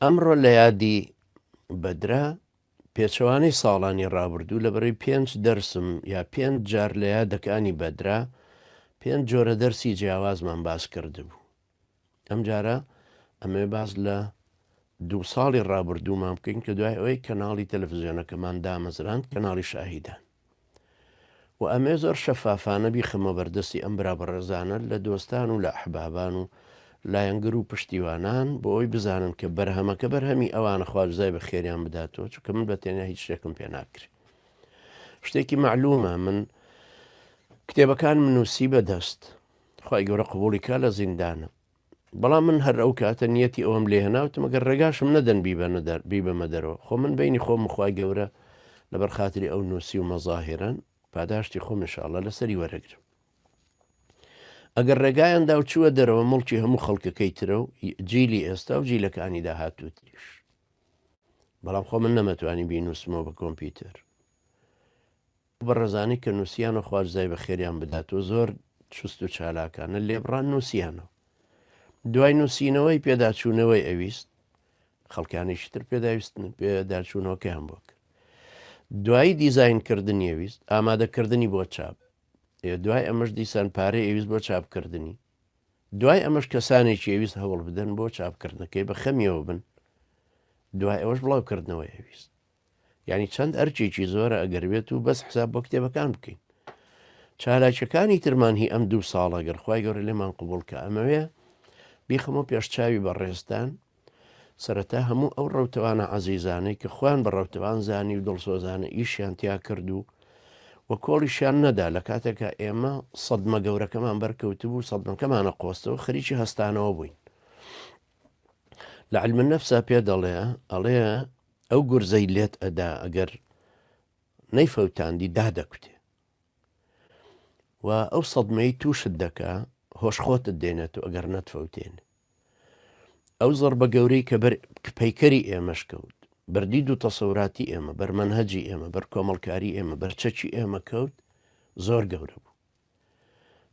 ئەمڕۆ لە یادی بەدرا پێچەوانەی ساڵانی ڕابردوو لەبەرەی پێنج دەرسم یا پێنج جار لە یادەکانی بەدرا پێنج جۆرە دەرسی جیاوازمان باس کردبوو. ئەم جارە ئەمەوێ باس لە دوو ساڵی ڕابردوومان بکەین کە دوای ئەوەی کەناڵی تەلەفزیۆنەکەمان دامەزراند کەناڵی شاهیدان و ئەمێ زۆر شەفافانە بیخەمە بەردەستی ئەم برا بەڕێزانە لە دۆستان و لە ئەحبابان و لایەنگر و پشتیوانان بۆ ئەوی بزانن کە بەرهەمەکە بەرهەمی ئەوانە خواجزای بە خێریان بداتەوە چونکە من بە تەنیا هیچ شتێکم پێ ناکرێت شتێکی معلومە من کتێبەکانم نووسی بە دەست خوای گەورە قبوڵی کا لە زیندانە بەڵام من هەر ئەو کاتە نیەتی ئەوەم لێ هێنا وتم ئەگەر ڕێگاشم نەدەن بیبەنە دەر بیبەمە دەرەوە خۆ من بینی خۆم و خوای گەورە لەبەر خاتری ئەو نووسی و مەزاهیرەن پاداشتی خۆم انشاءاللە لەسەری وەرەگرم ئەگەر ڕێگایان دا و چووە دەرەوە مڵکی هەموو خەڵکەکەی ترە و جیلی ئێستا و جیلەکانی داهاتووتریش بەڵام خۆ من نەمەتوانی بینووسمەوە بە کۆمپیوتەر بەڕێزانەی کە نووسیانە خوا جزای بەخێریان بداتەوە زۆر چوست و چالاکانە لێبڕان نووسیانەوە دوای نووسینەوەی پێداچوونەوەی ئەویست خەڵکانێکی تر پێداویستن پێداچوونەوەکەیان بۆ کرد دوایی دیزاینکردنی ئەویست ئامادەکردنی بۆ چاپ دوای ئەمەش دیسان پارەی ئەویست بۆ چاپکردنی دوای ئەمەش کەسانێکی ئەویست هەوڵ بدەن بۆ چاپکردنەکەی بە خەمیەوە بن دوای ئەوەش بڵاوکردنەوەی ئەویست یانی چەند ئەرکێکی زۆرە ئەگەر بێت و بەس حساب بۆ کتێبەکان بکەین چالاکیەکانی ترمان هی ئەم دوو ساڵە گەر خوای گەورە لێمان قبوڵ کە ئەمەوێ بیخەمەوە پێش چاوی بەڕێزتان سەرەتا هەموو ئەو ڕەوتەوانە عەزیزانەی کە خۆیان بە ڕەوتەوان زانی و دڵسۆزانە ئیشیان تیا کرد و و کۆڵیشیان نەدا لە کاتێکا ئێمە سەدمە گەورەکەمان بەرکەوتبوو سەدمەکەمانە قۆستەوە خەریکی هەستانەوە بووین لە علم النفسا پێ دەڵێ ئەڵێ ئەو گورزەی لێت ئەدا ئەگەر نەیفەوتاندی دادەکوتێ و ئەو سەدمەی تووشت دەکا هۆش خۆتت دێنێت و ئەگەر نەتفەوتێن ئەو زەڕبە گەورەی کە بەر پەیکەری ئێمەش کەوت بەردید و تەسەوراتی ئێمە بەر مەنهەجی ئێمە بەر کۆمەڵکاری ئێمە بەر چەکی ئێمە کەوت زۆر گەورە بوو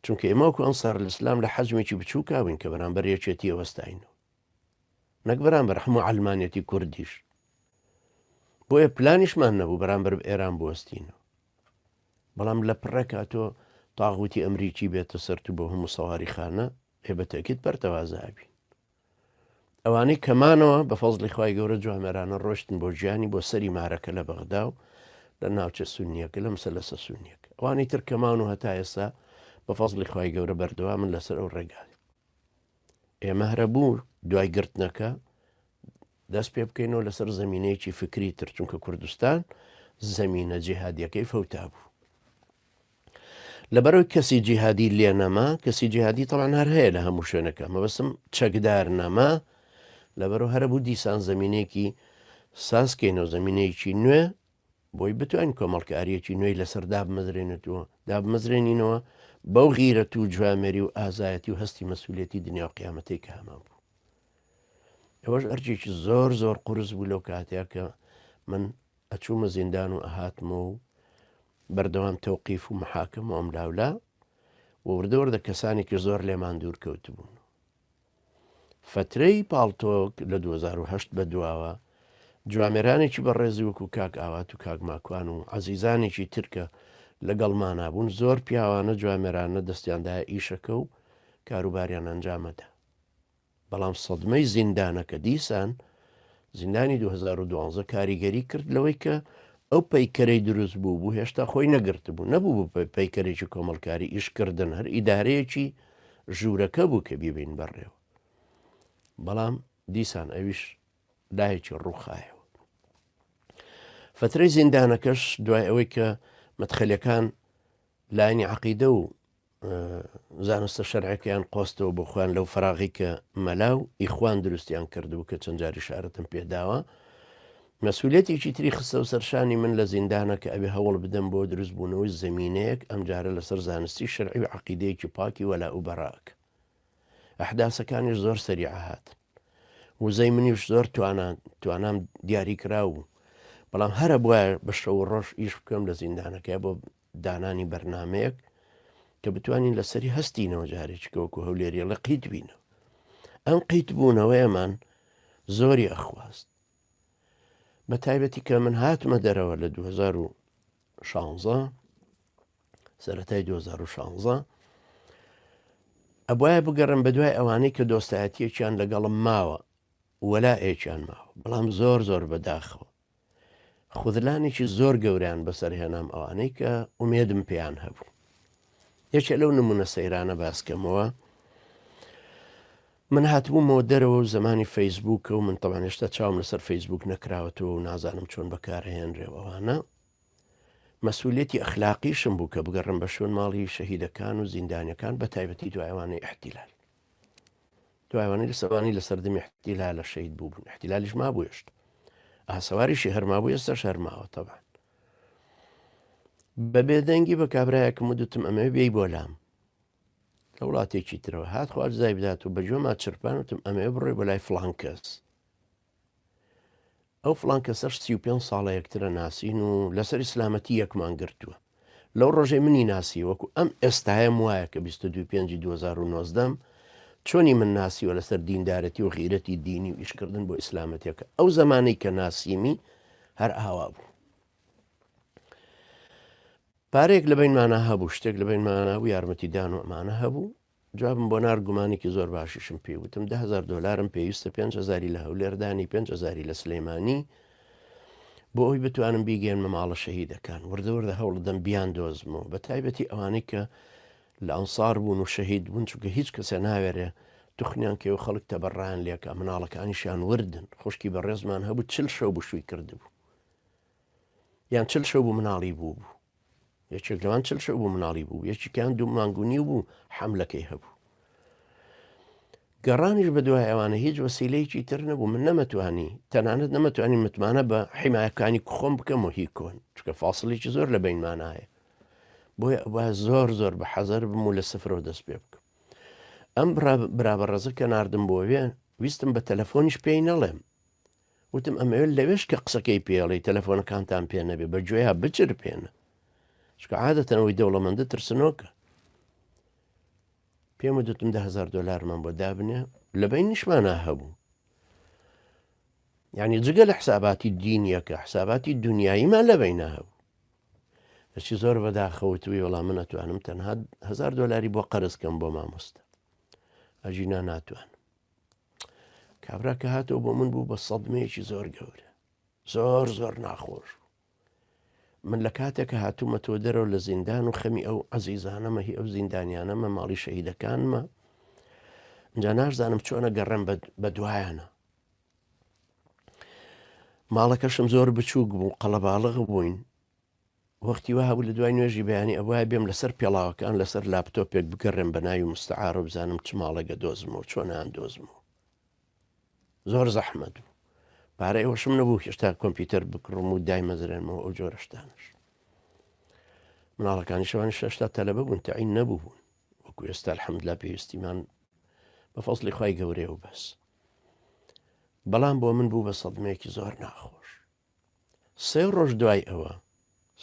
چونکە ئێمە وەکو ئەنسار الاسلام لە حەجمێکی بچووکا بووین کە بەرامبەر یەکێتی وەستاینەوە نەک بەرامبەر هەموو عەلمانیەتی کوردیش بۆیە پلانیشمان نەبوو بەرامبەر ئێران بوەستینەوە بەڵام لە پڕێکا تۆ تاغوتی ئەمریکی بێتە سەرت و بۆ هەموو سەواری خانە ئێ بە تەکیت پەرتەوازابین ئەوانەی کەمانەوە بە فەزڵی خوای گەورە جوامێرانە ڕۆشتن بۆ گیانی بۆ سەری مارەکە لە بەغدا و لە ناوچە سونیەکە لە مسەلەسە سونیەکە ئەوانەی تر کەمان و هەتا ئێستا بە فەزڵی خوای گەورە بەردەوامن لەسەر ئەو ڕێگای ئێمە هەرە بوو دوای گرتنەکە دەست پێ بکەینەوە لەسەر زمینەیەکی فکری تر چونکە کوردستان زمینە جیهادیەکەی فەوتا بوو لەبەرئەوەی کەسی جیهادی لێ نەما، کەسی جیهادی تەبعەن هەر هەیە لە هەموو شوێنەکە، مەبەستم چەکدار نەما، لەبەرئەوە هەرەبوو دیسان زەمینەیەکی ساز کەینەوە، زەمینەیەکی نوێ بۆی بتوانین کۆمەڵکارییەکی نوێی لەسەر دابمەزرێنێتەوە، دابمەزرێنینەوە بەو غیرەت و جوامێری و ئازایەتی و هەستی مەسئولیەتی دنیا و قیامەتەی کە هەمان بوو. ئەوەش ئەرکێکی زۆر زۆر قورس بوو لەو کاتەیە کە من ئەچوومە زیندان و ئەهاتمەوە و بەردەوام تەوقیف و محاکەمە و ئەملاولا و وردە وردە کەسانێکی زۆر لێمان دوور کەوتبوون. فەترەی پاڵتۆک لە 2008 بە دواوە جوامێرانێکی بەڕێزی وەکو کاک ئاوات و کاک ماکوان و عەزیزانێکی تر کە لەگەڵمانا بوون زۆر پیاوانە جوامێرانە دەستیان دایە ئیشەکە و کاروباریان ئەنجامەدا. بەڵام سەدمەی زیندانەکە دیسان زیندانی 2012 کاریگەری کرد لەوەی کە ئەو پەیکەرەی دروست بوو بوو هێشتا خۆی نەگرتبوو نەبوو بوو پەیکەرێکی کۆمەڵکاری ئیشکردن هەر ئیدارەیەکی ژوورەکە بوو کە بیبین بەڕێوە بەڵام دیسان ئەویش لایەکی ڕووخایەوە فترەی زیندانەکەش دوای ئەوەی کە مەدخەلەکان لایەنی عقیدە و زانستە شەرعەکەیان قۆستەوە بۆ خۆیان لەو فەراغی کە مەلا و ئیخوان دروستیان کردبوو کە چەند جار ئیشارەتم پێداوە مەسئولیەتێکی تری خستەوە سەرشانی من لە زیندانە کە ئەبێ هەوڵ بدەم بۆ دروست بوونەوەی زەمینەیەک ئەمجارە لەسەر زانستی شەرعی و عەقیدەیەکی پاکی وەلا و بەراک ئەحداسەکانیش زۆر سەریع هاتن وزەی منیش زۆر توانا توانام دیاری کراو بوو بەڵام هەرە بواە بە شەو ڕۆژ ئیش بکەم لە زیندانەکە بۆ دانانی بەرنامەیەک کە بتوانین لەسەری هەستینەوە جارێکی کە وەکو هەولێریە لە قیت بینەوە ئەم قیت بوونەوەیەمان زۆری ئەخواست. بە تایبەتی کە من هاتمە دەرەوە لە 2016 سەرەتای 2016 ئەبواە بگەڕم بە دوای ئەوانەی کە دۆستایەتیەکیان لەگەڵم ماوە وەلائێکیان ماوە بەڵام زۆر زۆر بەداخەوە خذلانێکی زۆر گەورەیان بەسەر هێنام ئەوانەی کە ئومێدم پێیان هەبوو. یەکێ لەو نمونە سەیرانە باسکەمەوە من هاتبوومەوە دەرەوە و زمانی فەیسبووکە و من تەوان هێشتا چاوم لەسەر فەیسبوک نەکراوەتەوە و نازانم چۆن بەکارهێنرێ ئەوانە مەسئولیەتی ئەخلاقیشم بوو کە بگەڕم بە شوێن ماڵی شەهیدەکان و زیندانیەکان بە تایبەتی دوایوانەی احتیلال دوایوانی لە سەوانی لە سەردەمی احتیلالە شەهید بوو بوون احتیلالیش مابوو هێشتا ئاسەواریشی هەرمابوو ئێستاش هەرماوە تەبان بە بێدەنگی بە کابراایەکم و دوتم ئەمەوێ بێی بۆ لام لە وڵاتێکی ترەوە هات خوارد زای بدات و بەگوێما چرپان وتم ئەمەوێ بڕۆی بۆ لای فڵان کەس ئەو فڵان کەسەش 35 ساڵە یەکترە ناسین و لەسەر ئیسلامەتی یەکمان گرتووە لەو ڕۆژەی منی ناسی وەکو ئەم ئێستایم وایە کە 22 پێنجی 2019 چۆنی من ناسیوە لەسەر دیندارەتی و غیرەتی دینی و ئیشکردن بۆ ئیسلامەتەکە ئەو زمانەی کە ناسیمی هەر ئاوا بوو پارەیەک لە بەینمانا هەبوو، شتێک لە بەینمانا هەبوو، یارمەتیدان و ئەمانە هەبوو. جوابم بۆ نارد، گومانێکی زۆر باشیشم پێی وتم، 10,000 دۆلارم پێویستە، 5,000ی لە هەولێر دانی، 5,000ی لە سلێمانی، بۆ ئەوەی بتوانم بیگەیەنمە ماڵە شەهیدەکان. وردە وردە هەوڵ دەم بیاندۆزمەوە، بە تایبەتی ئەوانەی کە لە ئەنسار بوون و شەهید بوون، چونکە هیچ کەسێ ناوێرێ توخنیان کەی و خەڵک تەبەڕایان لێکا، مناڵەکانیشیان وردن. خوشکی بەڕێزمان هەبوو 40 شەو بوو شووی کردبوو. یان 40 شەو بوو مناڵی بوو بوو یەکێک لەوان 40 شەو بوو مناڵی بوو یەکێکیان دوو مانگ و نیو بوو حەملەکەی هەبوو گەڕانیش بە دوای ئەوانە هیچ وەسیلەیەکی تر نەبوو من نەمەتوانی تەنانەت نەمەتوانی متمانە بە حیمایەکانی خۆم بکەم و هی کۆن چونکە فاصلێکی زۆر لە بینمانایە بۆیە ئەوە زۆر زۆر بە حەزەر بم و لە سفرەوە دەست پێ بکەم ئەم برابەڕەزە کە ناردم بۆ وێ ویستم بە تەلەفۆنیش پێی نەڵێم وتم ئەمەوێت لەوێش کە قسەکەی پێڵی تەلەفۆنەکانتان پێ نەبێ بە گوێیا بچرپێنە چونکە عادەتەن ئەوەی دەوڵەمەندە ترسنۆکە پێم دوتم 10هزار دلارمان بۆ دابنێ لە بینیشمانە هەبوو یعنی جگە لە حساباتی دینیەکە حساباتی دنیاییمان لە بینە هەبوو هەرچی زۆر بەداخەوتوی وەڵام من ئەتوانم تەنها هزار دلاری بۆ قەرزکەم بۆ مامۆستا ئەژینا ناتوانم کابرا کە هاتەوە بۆ من بوو بە سەدمەیەکی زۆر گەورە زۆر زۆر ناخۆش بوو من لە کاتێک کە هاتوومەتەوە دەرەوە لە زیندان و خەمی ئەو عەزیزانەمە هی ئەو زیندانیانەمە ماڵی شەهیدەکانمە اینجا ناشزانم چۆنە گەڕێم بە دوایانە ماڵەکەشم زۆر بچووک بوو قەڵەباڵغ بووین وەختی وا هەبوو لە دوای نوێژی بەیانی ئەبوایە بێم لەسەر پێڵاوەکان لەسەر لاپتۆپێک بگەڕێم بە ناوی مستعارە بزانم چ ماڵێک ئەدۆزمەوە چۆن ئەیاندۆزمەوە زۆر زەحمەت بوو پارەی ئەوەشم نەبوو هێشتا کۆمپیوتەر بکڕم و دایمەزرێنمەوە ئەو جۆرە شتانەش مناڵەکانی شەوانی شەشتا تەلەبە بوون تەعین نەبوو بوون وەکو ئێستا الحمدلله پێویستیمان بە فەزڵی خوای گەورەیە و بەس بەڵام بۆ من بوو بە سەدمەیەکی زۆر ناخۆش سێ ڕۆژ دوای ئەوە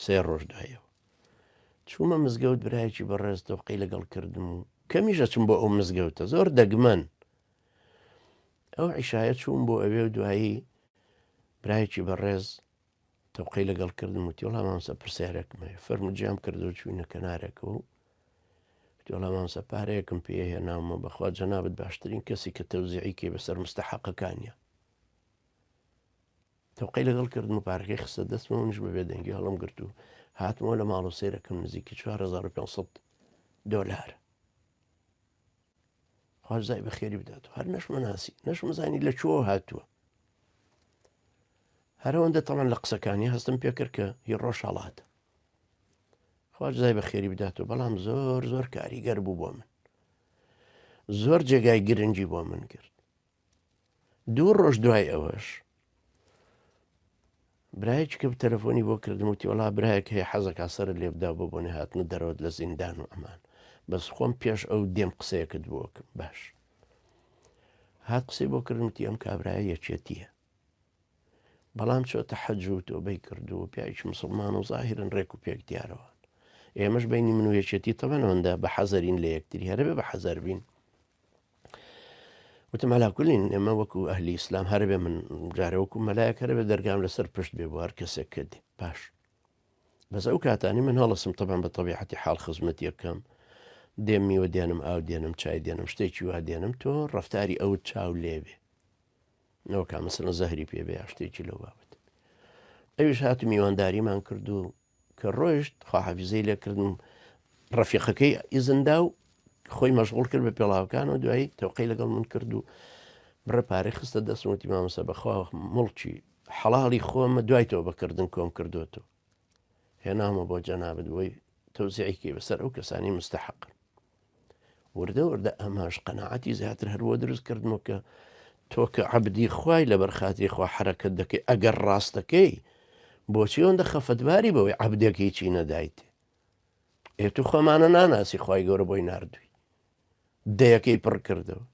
سێ ڕۆژ دوای ئەوە چوومە مزگەوت برایەکی بەڕێز تۆقەی لەگەڵ کردم و کەمیش ئەچم بۆ ئەو مزگەوتە زۆر دەگمەن ئەو عیشایە چووم بۆ ئەوێ و دوایی برایەکی بەڕێز تەوقەی لەگەڵ کردم وتی وەڵا مامۆستا پرسیارێکم هەیە فەرموو جیام کردەوە چووینە کەنارێکەوە و وتی وەڵا مامۆستا پارەیەکم پێ هێناومە بەخوا جەنابت باشترین کەسی کە تەوزیعی کەی بەسەر مستەحەقەکانیە تەوقەی لەگەڵ کردم و پارەکەی خستە دەستمەوە منیش بە بێدەنگی هەڵم گرت و هاتمەوە لە ماڵ و سەیرەکەم نزیکی 4500 دۆلار خوارزای بەخێری بدات و هەر نەشمەناسی نەشمزانی لە کوێوە هاتووە هەرەوەندە تەمان لە قسەکانی هەستم پێکرد کە هی ڕۆژهەڵاتە خوارزای بەخێری بدات و بەڵام زۆر زۆر کاریگەر بوو بۆ من زۆر جێگای گرنگی بۆ من کرد دوو ڕۆژ دوای ئەوەش برایەکی کە تەلەفۆنی بۆ کردم وتی وەڵا برایەک هەیە حەزەکا سەرت لێ بدا بۆ بۆنی هاتنە دەرەوەت لە زیندان و ئەمان بەس خۆم پێش ئەو دێم قسەیەکت بۆکەم باش هات قسەی بۆ کردم وتی ئەم کابرایە یەکێتیە بەڵام چۆتە حەج و تۆبەی کردو و پیاوێکی مسلمان و زاهیرن ڕێک و پێک دیارەوە ئێمەش بینی من و یەکێتی تەبەنەوەندە بە حەزەرین لە یەکتری هەرەبێ بە حەزەر بین. وتم علا کولین ئێمە وەکو ئەهلی ئیسلام هەربێ من جارێ وەکو مەلایەک هەربێ دەرگام لەسەر پشت بێ بۆ هەر کەسێک کردی باش بەس ئەو کاتانی من هەڵسم تەبان بە تەبیعەتی حاڵ خزمەت یەکەم دێم میوە دێنم ئاو دێنم چای دێنم شتێکی وا دێنم تۆ ڕفتاری ئەو چاو لێبێ نەوەکا مەسەلەن زەهری پێ بێ یا شتێکی لەو بابەت ئەویش هات و میوانداریمان کرد و کە ڕۆیشت خواحافیزەی لێکردم ڕەفیقەکەی ئیزندا و خۆی مەشغوڵ کرد بە پێڵاوەکان و دوایی تەوقەی لەگەڵ من کرد و بڕە پارەی خستە دەستم وتی مامۆستا بەخوا مڵکی حەڵاڵی خۆمە دوای تۆ بەکردن کۆم کردوێتەوە هێنامە بۆ جەنابت بۆی تەوزیعی بەسەر ئەو کەسانی مستحقن وردە وردە ئەمەش قەناعەتی زیاتر هەر بۆ دروست کردمەوە کە تۆ کە عەبدی خوای لەبەر خاتری خوا حەرەکەت دەکەی ئەگەر ڕاستەکەی بۆچی ئەوەندە خەفەتباری بەوەی عەبدێک هیچی نەدایتێ ئێ تو خۆمانە ناناسی خوای گەورە بۆی ناردووی دەیەکەی پڕ کردەوە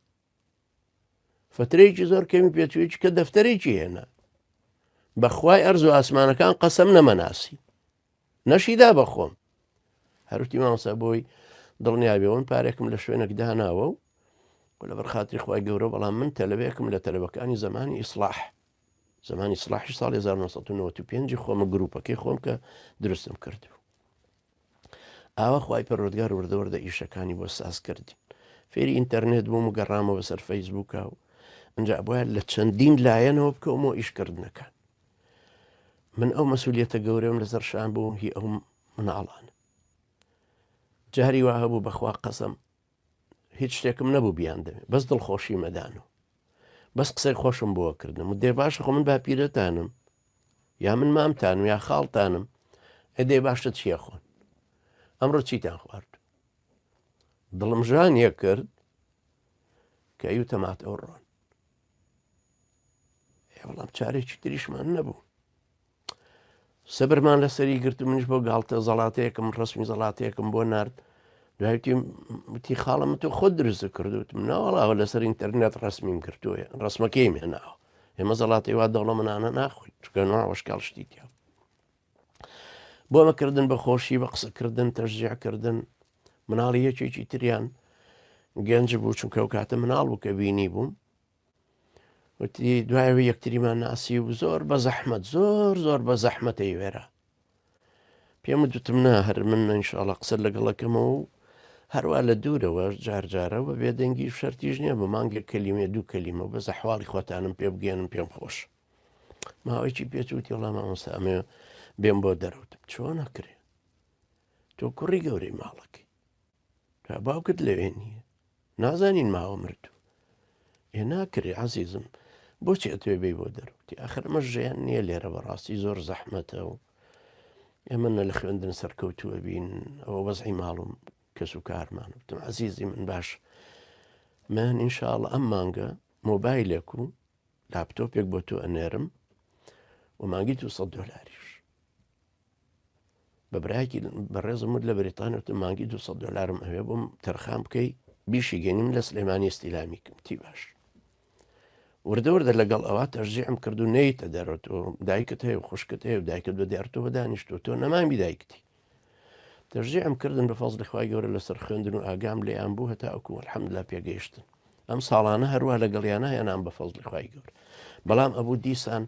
فترەیەکی زۆر کەمی پێچووی کە دەفتەرێکی هێنا بەخوای ئەرز و ئاسمانەکان قەسەم نەمەناسی نەشیدا بە خۆم. هەروتی مامۆستا بۆی دڵنیابێ من پارێکم لە شوێنێک داناوە و لەبەر خاتری خوای گەورە بەڵام من تەلەبێکم لە تەلەبەکانی زمانی ئیسلاح زمانی ئیسلاحی ساڵی 1995 خۆمە گروپەکەی خۆم کە دروستم کردبوو ئاوا خوای پەروەردگار وردە وردە ئیشەکانی بۆ ساز کردین فێری ئینتەرنێت بووم و گەڕامەوە بەسەر فەیسبووکە و ئەجا بۆیان لە چەندین لایەنەوە بکەومەوە ئیشکردنەکان من ئەو مەسولیەتە گەورەم لەسەر شان بوو هی ئەو مناڵان جاری وا هەبوو بەخوا قەسەم هیچ شتێکم نەبوو بیان دەمێ بەس دڵخۆشی مەدان و بەس قسەی خۆشم بۆ کردم و دێ باشە خۆ من باپیرەتانم یا من مامتانم یا خاڵتانم ئەدێ باشە چییە خۆن ئەمڕۆ چیتان خوارد دڵم ژانیە کرد کە ئەو تەمات ئەو ڕۆن بەڵام چارێکی تریشمان نەبوو سەبرمان لەسەری گرت و منیش بۆ گاڵتە زەڵاتەیەکم ڕسمی زەڵاتەیەکم بۆ نرد دوایتی وتی خاڵم تۆ خۆت دروست کردوتم ناوەڵاوە لەسەر ئینتەرنێت ڕسمیم گرتووە ڕسمەکەی هێناوە ئێمە زەڵاتی وا دەوڵەمەنانە ناخۆین چکە ناوەشکاڵ شتی تیا بۆ مەکردن بە خۆشی بە قسەکردن تەشجیعکردن مناڵی یەکێکی تریان گەنج بوو چونکە ئەو کاتە مناڵ بوو کە بینی بووم وتی دوایەوە یەکتریمان ناسی و زۆر بە زەحمەت زۆر زۆر بە زەحمەتەی وێرا پێم دوتم نا هەر من ئینشاءاللە قسە لەگەڵەکەمەوە و هەروە لە دوورەوە جار جارە بە بێدەنگی شەرتیش نییە بە مانگێک کەلیمێ دوو کەلیمە بە زەحواڵی خۆتانم پێ بگەێنم پێم خۆش ماوەیەکی پێچووتی وڵام مامۆستا ئەمێ بێم بۆ دەرەوتم چۆن نەکرێ تۆ کوڕی گەورەی ماڵەکەی تا باوکت لەوێ نییە نازانین ماوە مردوو ئێ ناکرێ عزیزم بۆچی ئەتوێ بی بۆ دەرەوتی ئەخر ئەمە ژیان نییە لێرە بەڕاستی زۆر زەحمەتە و ئێمە نە لە خوێندن سەرکەوتووە بین ئەوە وەزعی ماڵم کەس و کارمان وتم عزیزی من باش من ئینشاءڵ ئەم مانگە مۆبایلێک و لاپتۆپێک بۆ تۆ ئەنێرم و مانگی 200 دۆلاریش بە برایەکی بەڕێزم وت لە بەریتانیا وتم مانگی 200 دۆلارم ئەوێ بۆم تەرخان بکەی بیشی گەنیم لە سلێمانی ئیستیلامی کەم تی باش وردە وردە لەگەڵ ئەوە تەرجیعم کرد و نەیتە دەرەوە تۆ دایکت هەیە و خوشکت هەیە و دایکت بە دیارتەوە دانیشتووە تۆ نەمامی دایکتی تەشجیعم کردن بە فەزڵی خوای گەورە لەسەر خوێندن و ئاگام لێیان بوو هەتا ئەوکو الحمدلله پێگەیشتن ئەم ساڵانە هەروە لەگەڵیانە هێنام بە فەزڵی خوای گەورە بەڵام ئەبوو دیسان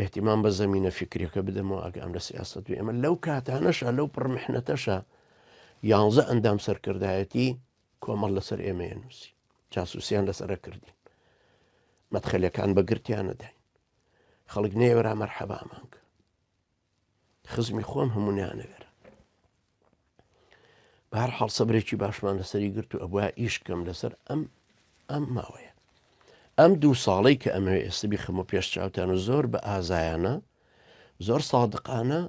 احتیمام بە زەمینە فکریەکە بدەمەوە ئاگام لە سیاست و ئێمە لەو کاتانەشە لەو پڕ محنەتەشە یانزە ئەندام سەرکردایەتی کۆمەڵ لەسەر ئێمەیە نووسی جاسوسیان لەسەرە کردین مەدخەلەکان بەگرتیانە داین خەڵک نەیەوەرا مەرحەبامان کە خزمی خۆم هەموو نیانەوێرە بەهەر حاڵ سەبرێکی باشمان لەسەری گرت و ئەبووە ئیش کەم لەسەر ئەم ئەم ماوەیە ئەم دوو ساڵەی کە ئەمەوێ ئێستا بیخەمە پێش چاوتان و زۆر بە ئازایانە زۆر سادقانە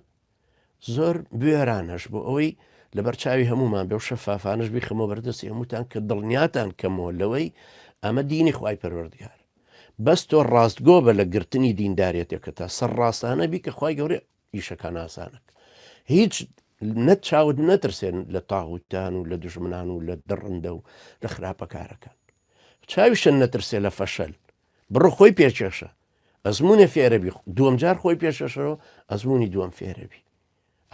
زۆر بوێرانەش بۆ ئەوەی لەبەر چاوی هەمومان بێ و شەفافانەش بیخەمە بەردەستی هەمووتان کە دڵنیاتان کەمەوە لەوەی ئەمە دینی خوای پەروەردگار بەس تۆ ڕاستگۆ بە لە گرتنی دیندارێتێکەتا سەر ڕاستانە بی کە خوای گەورە ئیشەکان ئاسانەک هیچ نە چاوت نەترسێن لە تاغوتان و لە دژمنان و لە دڕندە و لە خراپەکارەکان چاویشن نەترسێ لە فەشەل بڕۆ خۆی پێکێشە ئەزمونێ فێرەبی دووەم جار خۆی پێشەشەوە ئەزمموی دووەم فێرەبی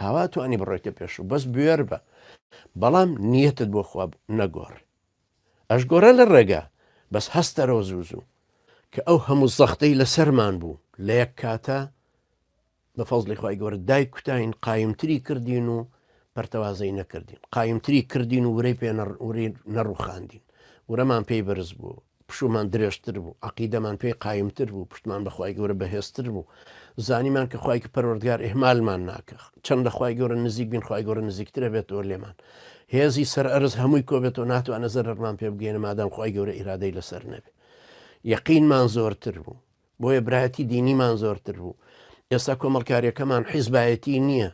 ئاوا توانی بڕۆیتە پێش و بەس بوێر بە بەڵام نیەتت بۆ خوا نەگۆڕ ئەشگۆرە لە ڕێگا. بەس هەستەرەوە زوو زوو. کە ئەو هەموو زەختەی لەسەرمان بوو لە یەک کاتە بە فەزڵی خوای گەورە دایکوتاین قایمتری کردین و پەرتەوازەی نەکردین قایمتری کردین و ورەی پێ ورەی نەڕوخاندین ورەمان پێی بەرز بوو پشومان درێژتر بوو عقیدەمان پێی قایمتر بوو پشتمان بە خوای گەورە بەهێزتر بوو زانیمان کە خوای پەروەردگار ئیهمالمان ناکە چەند لە خوای گەورە نزیک بین خوای گەورە نزیکترە بێتەوە لێمان هێزی سەر ئەرز هەمووی کۆبێتەوە ناتوانە زەرەرمان پێ بگەێنە مادام خوای گەورە ئیرادەی لەسەر نەبێ یەقینمان زۆرتر بوو بۆیە برایەتی دینیمان زۆرتر بوو. ئێستا کۆمەڵکاریەکەمان حیزبایەتی نییە.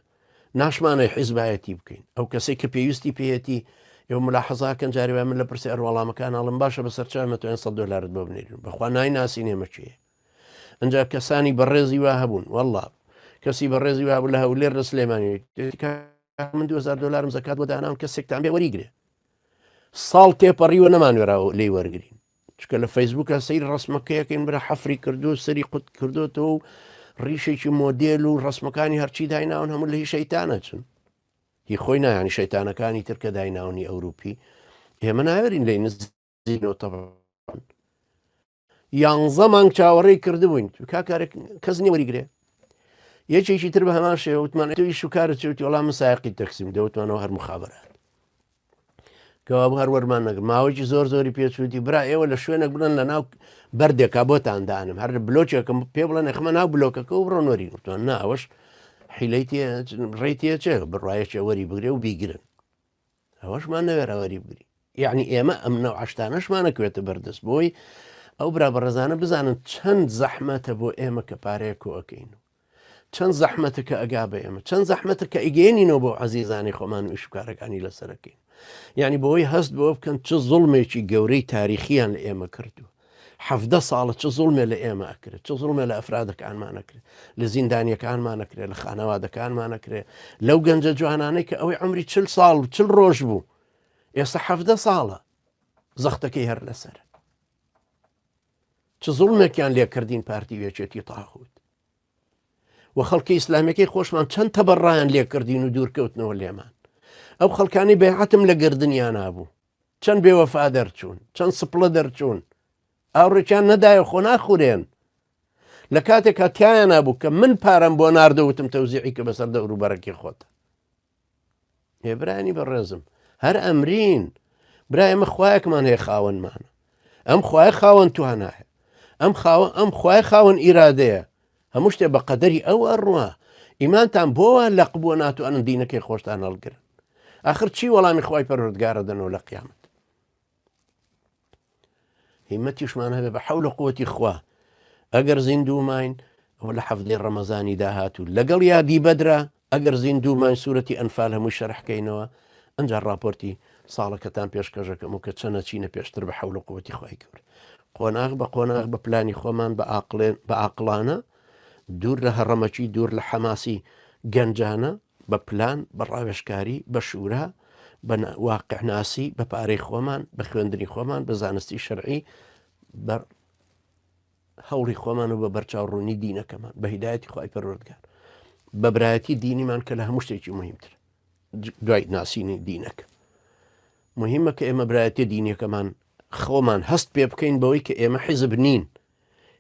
ناشمانەوێ حیزبایەتی بکەین. ئەو کەسەی کە پێویستی پێیەتی، ئێوە ملاحەزا کەن جارێ وایە من لە پرسیار وەڵامەکان ئەڵێم باشە بەسەر چاوی مەتوانین 100 دۆلارت بۆ بنێرین. بەخوا نایناسین ئێمە کێیە. ئەنجا کەسانی بەڕێزی وا هەبوون. وەڵڵا کەسی بەڕێزی وا بوو لە هەولێر لە سلێمانی. من 2000 دۆلارم زەکات بۆ دانام کەسێکتان بێ وەریگرێ. ساڵ تێپەڕیوە نەمانوێراوە لێی وەرگین. چکە لە فەیسبوکە سەیری ڕسمەکەیەکەین برا حەفری کردو سەری قوت کردوتەوە و ڕیشێکی مۆدێل و ڕسمەکانی هەرچی دایناون هەموو لە هی شەیتانە چن هی خۆی نایانی شەیتانەکانی تر کە دایناونی ئەوروپی ئێمە ناوێرین لێی نزیکەوە تەبعەن یانزە مانگ چاوەڕێی کردبووین کاکارێک کەس نییە وەریگرێ یەکێکی تر بە هەمان شێوە وتمان تۆ ئیش و کارت چی وتی وەڵا من سایەقی تەکسیم دەوتمانەوە هەر مخابرات کەوابوو هەر وەرمان نەگر ماوەیەکی زۆر زۆری پێچووتی برا ئێوە لە شوێنێک بڵێن لە ناو بەردێکا بۆتان دانم هەر بلۆکێکم پێ بڵێن ئەخمە ناو بلۆکەکە و بڕۆن وەری وتمان نا ئەوەش حیلەی تێ ڕێی تێچێ بڕایەکێ وەری بگرێ و بیگرن ئەوەشمان نەوێرا وەری بگری یعنی ئێمە ئەم نەوعەشتانەشمانە کوێتە بەردەست بۆی ئەو برا بەڕێزانە بزانن چەند زەحمەتە بۆ ئێمە کە پارەیە کۆئەکەین و چەند زەحمەتە کە ئەگا بە ئێمە چەند زەحمەتە کە ئیگەێنینەوە بۆ عەزیزانی خۆمان و ئیشکارەکانی لەسەرەکەین یعنی بۆی هەست بۆ بکەن چ زوڵمێکی گەورەی تاریخیان لە ئێمە کردووە حەفدە ساڵە چ زوڵمێ لە ئێمە ئەکرێت چ زوڵمێ لە ئەفرادەکانمان ئەکرێت لە زیندانیەکانمان ئەکرێت لە خانەوادەکانمان ئەکرێت لەو گەنجە جوانانەی کە ئەوەی عمری چل ساڵ و چل ڕۆژ بوو ئێستا حەفدە ساڵە زەختەکەی هەر لەسەر چ زوڵمێکیان لێکردین پارتی وێچێتی تاغوت و خەڵکی ئیسلامیەکەی خۆشمان چەند تەبەڕایان لێکردین و دوورکەوتنەوە لێمان ئەو خەڵکانی بەیعەتم لە گردنیانا بوو چەند بێوەفا دەرچوون چەند سپڵە دەرچوون ئاوڕێکیان نەدایە خۆ ناخورێن لە کاتێکا تایانە بوو کە من پارەم بۆ ناردەوتم تەوزیعی کە بەسەر دەوروبەرەکی خۆت هێبرانی بەڕێزم هەر ئەمرین برا ئێمە خوایەکمان هەیە خاوەنمانە ئەم خوای خاوەن توانایە ئەم خاوە ئەم خوای خاوەن ئیرادەیە هەموو شتێ بە قەدەری ئەو ئەڕوا ئیمانتان بۆوە لەق بووە ناتوانن دینەکەی خۆشتان هەڵگرن ئاخر چی وەڵامی خوای پەروەردگارە دەنەوە لە قیامەت هیمەتیشمان هەبێ بە حەول و قوتی خوا ئەگەر زیندوو ماین ئەوە لە حەفتەی ڕەمەزانی داهاتوو لەگەڵ یادی بەدرا ئەگەر زیندوو ماین سوورەتی ئەنفال هەمووی شەرحکەینەوە ئەجا ڕاپۆرتی ساڵەکەتان پێشکەشەکەم و کە چەنە چینە پێشتر بە حەول و قوتی خوای گەورە قۆناغ بە قۆناغ بە پلانی خۆمان بە ئاقلێن بە ئاقڵانە دوور لە هەڕەمەکی دوور لە حەماسی گەنجانە بە پلان، بە ڕاوێژکاری، بە شورا، بە واقعناسی، بە پارەی خۆمان، بە خوێندنی خۆمان، بە زانستی شەرعی، بە هەوڵی خۆمان و بە بەرچاوڕوونی دینەکەمان، بە هیدایەتی خوای پەروەردگار، بە برایەتی دینیمان کە لە هەموو شتێکی مهمتر دوای ناسینی دینەکە. مهمە کە ئێمە برایەتی دینیەکەمان خۆمان هەست پێ بکەین بەوەی کە ئێمە حیزب نین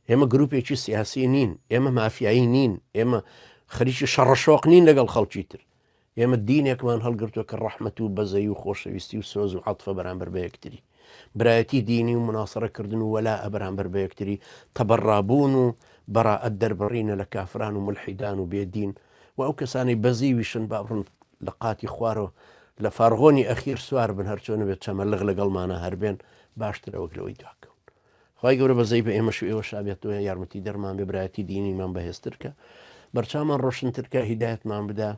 ئێمە گروپێکی سیاسی نین، ئێمە مافیایی نین، ئێمە خەریکی شەڕەشۆق نین لەگەڵ خەڵکی تر. ئێمە دینێکمان هەڵگرتووە کە ڕەحمەت و بەزەیی و خۆشەویستی و سۆز و عەتفە بەرامبەر بە یەکتری. برایەتی دینی و موناسەرەکردن و وەلائە بەرامبەر بە یەکتری، تەبەڕابوون و بەرائەت دەربڕینە لە کافران و مولحیدان و بێدین و ئەو کەسانەی بەزیویشن با بڕۆن لە قاتی خوارەوە لە فارغۆنی ئەخیر سوار بن هەرچۆنە بێت چەمەلغ لەگەڵمانا هەر بێن باشترە وەک لەوەی دواکەون. خوای گەورە بەزەی بە ئێمەش و ئێوەشا بێتەوە یارمەتی دەرمان بێ برایەتی دینیمان بەهێزتر کە بەرچاومان ڕۆشنتر کە هیدایەتمان بدا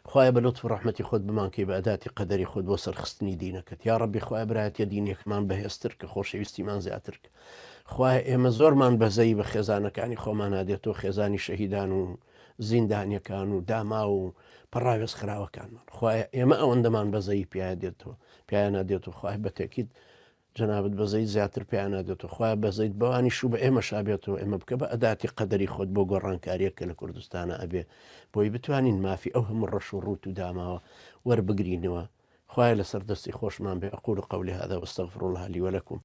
خوایە بە لوتف و ڕەحمەتی خۆت بمانکەی بە ئەداتی قەدەری خۆت بۆ سەرخستنی دینەکەت یا ڕەبی خوایە برایەتیە دینیەکەمان بەهێزتر کە خۆشەویستیمان زیاتر کە خوایە ئێمە زۆرمان بەزەی بە خێزانەکانی خۆمانا دێتەوە خێزانی شەهیدان و زیندانیەکان و داما و پەڕاوێز خراوەکانمان خوایە ئێمە ئەوەندەمان بەزەی پیاە دێتەوە پیانە دێت و خوای بە تێکیت جەنابت بەزەیت زیاتر پێیانا دێتەوە خوایە بەزەیت بەوانیش و بە ئێمەشا بێتەوە ئێمە بکە بە ئەداتی قەدەری خۆت بۆ گۆڕانکاریەک کە لە کوردستانا ئەبێ بۆی بتوانین مافی ئەو هەموو ڕەش و ڕووت و داماوە وەربگرینەوە خوایە لەسەر دەستی خۆشمان بێ اقول قولی هذا واستغفر الله لي ولكم.